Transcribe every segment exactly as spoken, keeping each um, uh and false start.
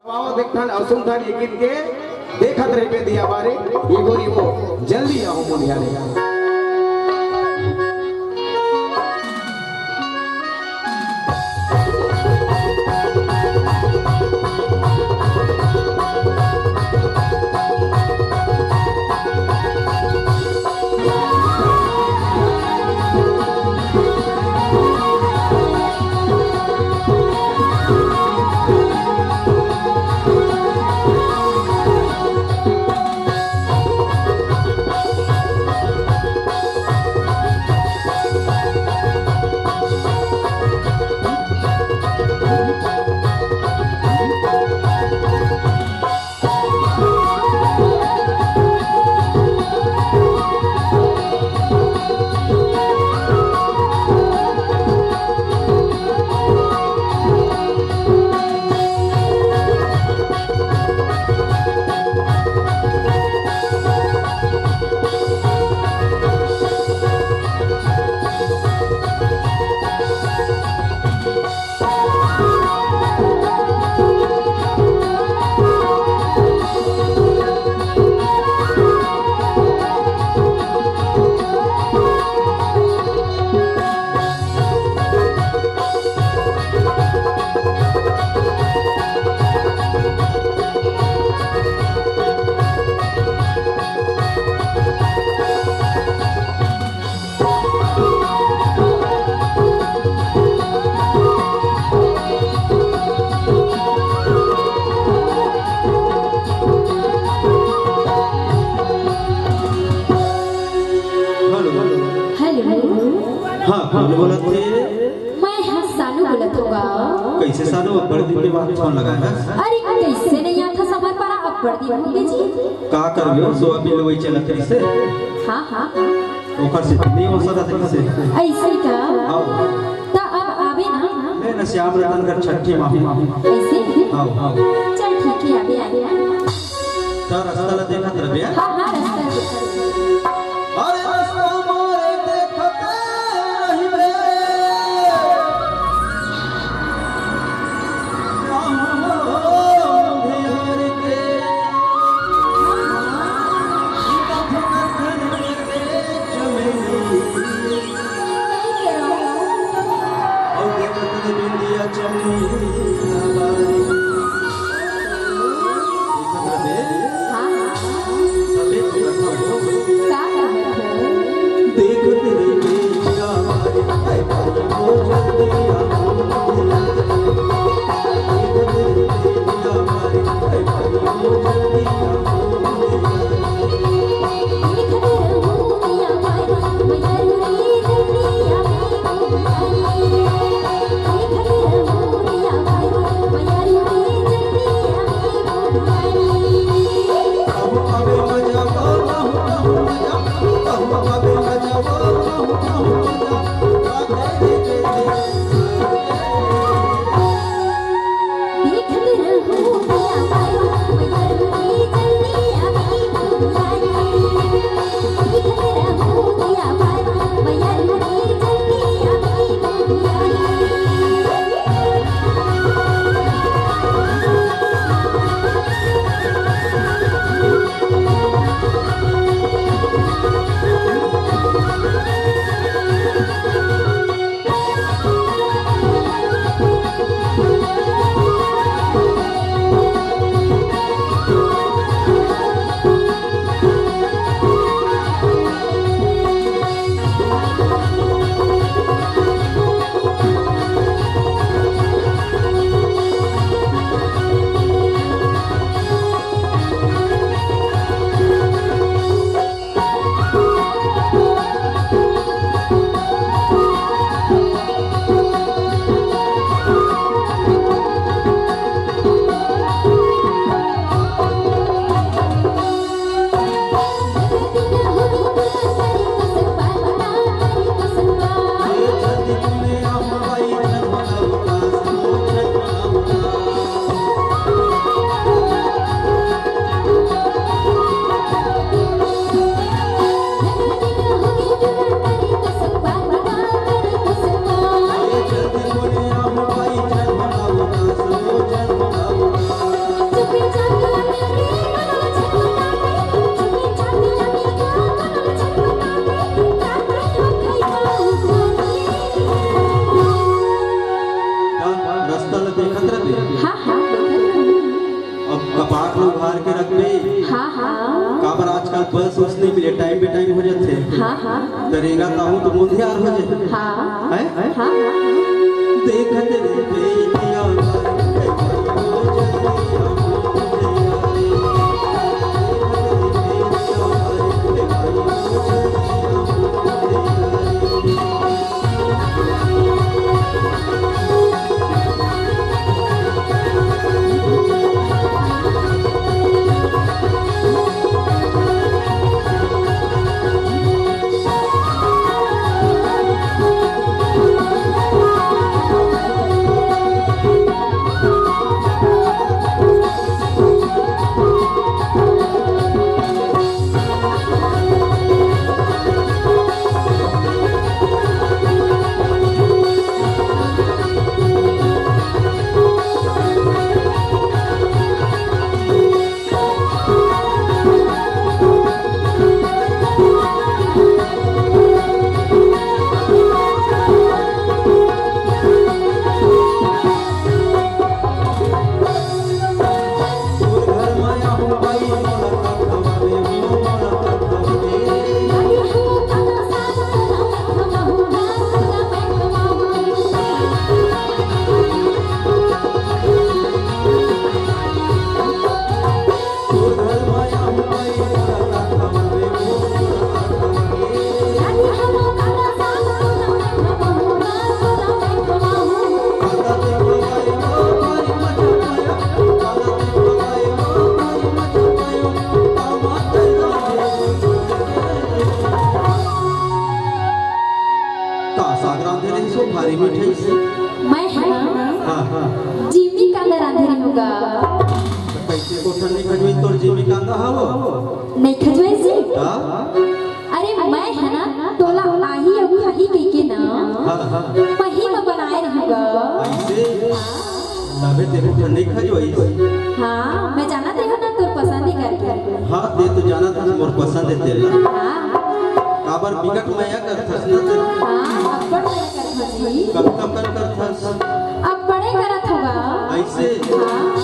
पावत देखथन अउ सुनथन ये गीत के, देखत रहिबे दिया बारे, ये गोरी वो जल्दी आहो मोनिहारे। हेलो। हेलो। हाँ, कौन बोलत हे? मैं ह सानू बोलत हँव गा। कइसे सानू, अब्बड़ दिन के बाद फोन लगाए हस? अरे, कइसे नइ आथस हमर पारा, अब्बड़ दिन होगे जी। का करबे ओ, सोयाबीन लुवई चलत रहिसे। हाँ, हाँ, हाँ। ओकर से नहीं हो सकत रहिसे। अइसे का? हाँ। त अब आबे ना। ले ना, श्याम रतन कर छट्ठी माहू। अइसे? हाँ, हाँ। चल ठीक हे, आबे, आबे, आबे। त रस्ता ला देखत रहिबे। हाँ, हाँ, रस्ता देखत रहिबे। अरे रस्ता मोरे देखत रहिबे। कपाट ला उघार के रखबे। हाँ, हाँ। काबर आजकल बस उस नहीं मिले, टाइम पे टाइम हो जाथे। हाँ, हाँ। त रेंगत आहूँ त मोंधियार हो जाथे। हाँ। हैं? हाँ, हाँ। देखत रे बेटिया, का साग रांधे रहिस ओ भारी मिठाई से? मैं ह ना हाँ, हाँ। जिमी कांदा रांधे रहिहूँ गा। त कइसे कोठन नइ खजवइस तोर जिमी कांदा हवो? नइ खजवइस जी? त? अरे मैं ह ना तोला आही अउ खाही कहिके ना हाँ, हाँ। मही म बनाए रहिहूँ गा। अइसे? तभे ते कोठन नइ खजवइस। हाँ, मैं जानत रहेंव ना तोर पसंद हे करके। हाँ, ते तो जानत हस मोर पसंद हे तेला। हाँ। काबर बिकट मया करथस ना ते। हाँ, अब्बड़ मया करथस जी। कब कब कर करथस? अब्बड़े करत हँव गा। अइसे? हाँ।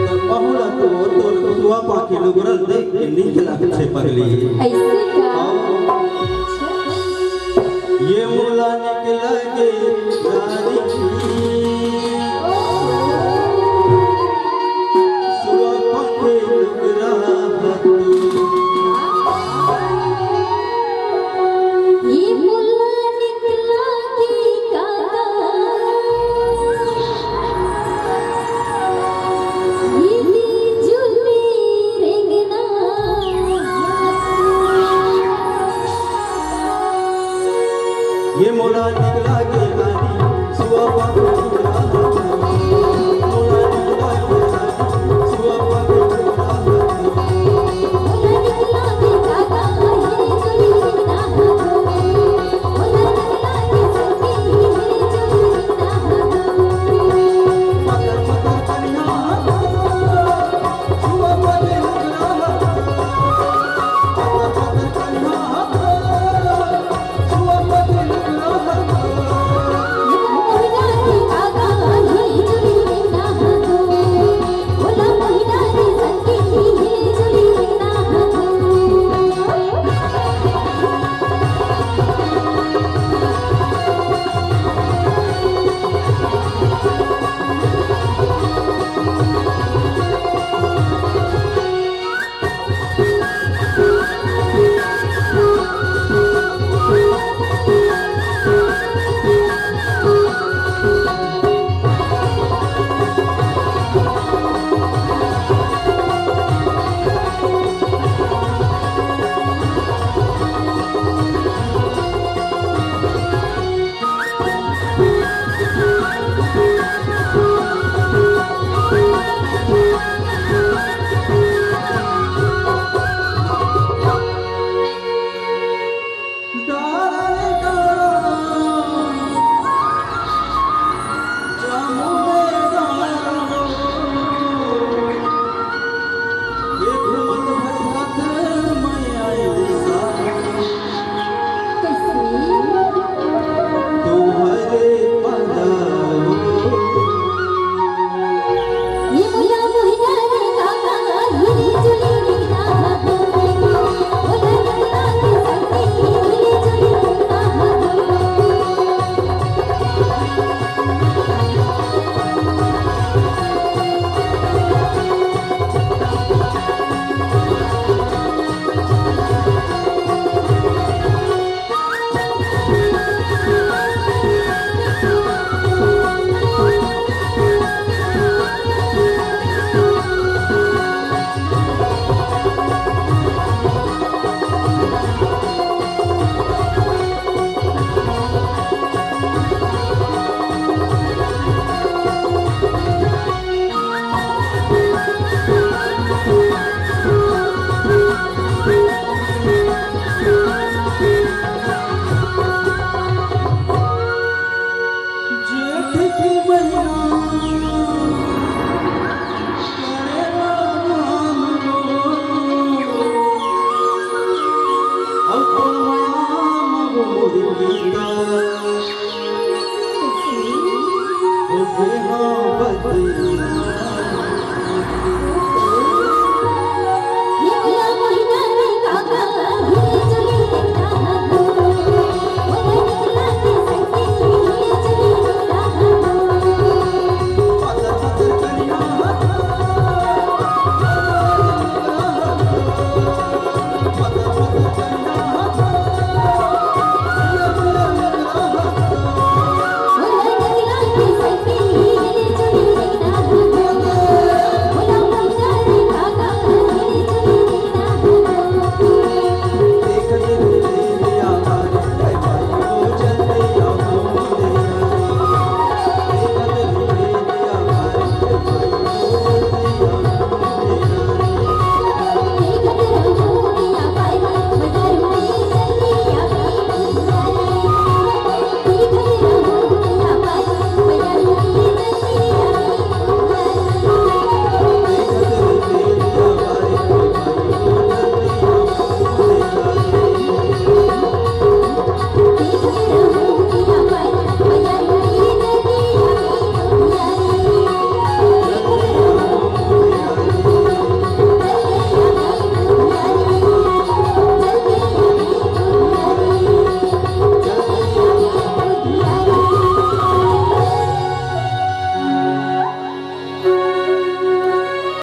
त महूँ ला तो तोर सुआ पाँखी लुगरल देख के नीक लागथे पगली। अइसे का? हाँ।